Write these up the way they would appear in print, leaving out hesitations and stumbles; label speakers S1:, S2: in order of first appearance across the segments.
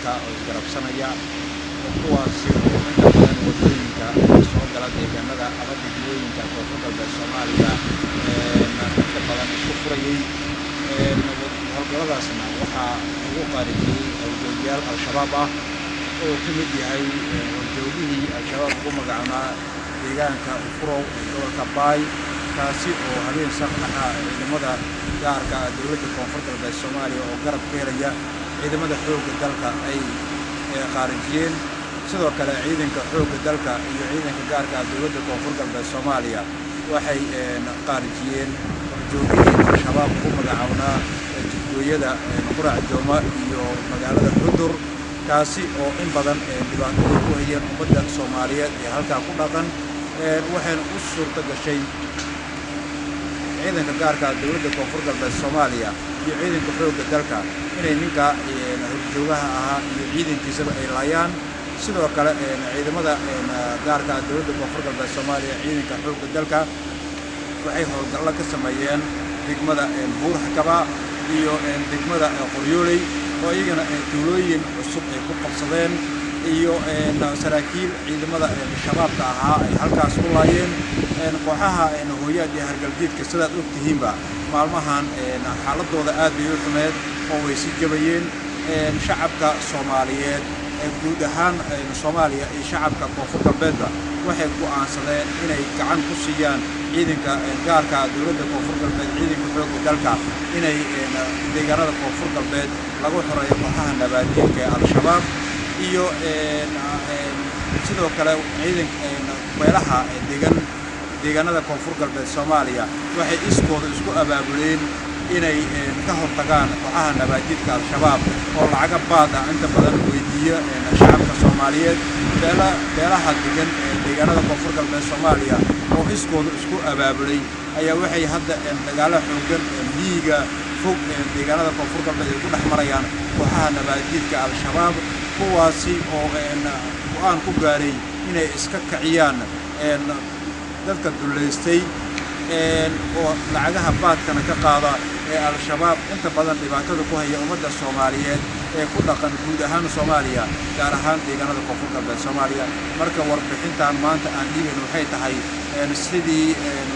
S1: dalka oo isgarabsanaya, kuwaasi oo inta badan wadooyinka soo gala deegaanada ama degmooyinka Koonfur Galbeed Soomaaliya inta badan isku furayay. Howlgalladaasna waxaa lagu qaarijiyey horjoogayaal Al-Shabaab ah oo ka mid yahay horjoogihii Al-Shabaab ugu magacaabnaa deegaanka Ufurow ee gobolka Baay, kaasi oo habeen saqdhaxa ciidamada gaarka ah dowladda Koonfur Galbeed Soomaaliya oo garab ka helaya ciidamada xoogga dalka ay qaarijiyeen. Sidoo kale ciidanka xoogga dalka iyo ciidanka gaarka ah dowladda Koonfur Galbeed Soomaaliya waxay qaarijiyeen horjoogihii Al-Shabaab ugu magacaabnaa jidgooyada Qurac Jooma iyo magaalada Xudur, kaasi oo in badan dhibaatada ku hayeen ummadda Soomaaliyeed ee halkaa ku dhaqan. Waxayna u suurto gashay ciidanka gaarka ah dowladda Koonfur Galbeed Soomaaliya iyo ciidanka xoogga dalka inay ninka horjoogaha ahaa iyo ciidankiisaba ay laayaan. Sidoo kale ciidamada gaarka ah dowladda Koonfur Galbeed Soomaaliya, ciidanka xoogga dalka waxay howlgallo ka sameeyeen degmada Buurxakaba iyo degmada Qoryooley oo iyagana tuulooyin cusub ay ku qabsadeen, iyo saraakiil ciidamada Shabaabka ahaa ay halkaas ku laayeen. Kooxaha Hooyaad iyo Hargaldiidka, sidaad og tihiinba, maalmahan xaaladooda aad bay u xumeed oo way si jabayeen. Shacabka Soomaaliyeed guud ahaan Soomaaliya iyo shacabka Koonfur Galbeedba waxay go'aansadeen inay gacan ku siiyaan ciidanka gaarka dowladda Koonfur Galbeed, ciidanka xoogga dalka, inay deegaanada Koonfur Galbeed lagu xoreeyo kooxaha nabaadiidka ee Al-Shabaab. Iyo sidoo kale ciidanka beelaha degan deegaanada Koonfur Galbeed Soomaaliya waxay iskooda isku abaabuleen inay ka hortagaan kooxaha nabaadiidka Al-Shabaab oo lacaga baad ah inta badan weydiiya shacabka Soomaaliyeed. Beelaha degan ee deegaanada Koonfur Galbeed Soomaaliya oo iskooda isku abaabulay ayaa waxay hadda dagaalo xooggan miyiga fog deegaanada Koonfur Galbeed ay ku dhex marayaan kooxaha nabaadiidka Al-Shabaab, kuwaasi oo go'aan ku gaaray inay iska kiciyaan dadka dullaystay oo lacagaha baadkana ka qaada ee Al-Shabaab inta badan dhibaatada ku haya ummadda Soomaaliyeed ee ku dhaqan guud ahaan Soomaaliya, gaar ahaan deegaanada Koonfur Galbeed Soomaaliya. Marka warbixintan maanta aan dhiibayn waxay tahay sidii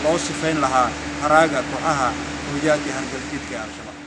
S1: loo sifayn lahaa haraaga kooxaha Hooyaad iyo Hargaldiidka ee Al-Shabaab.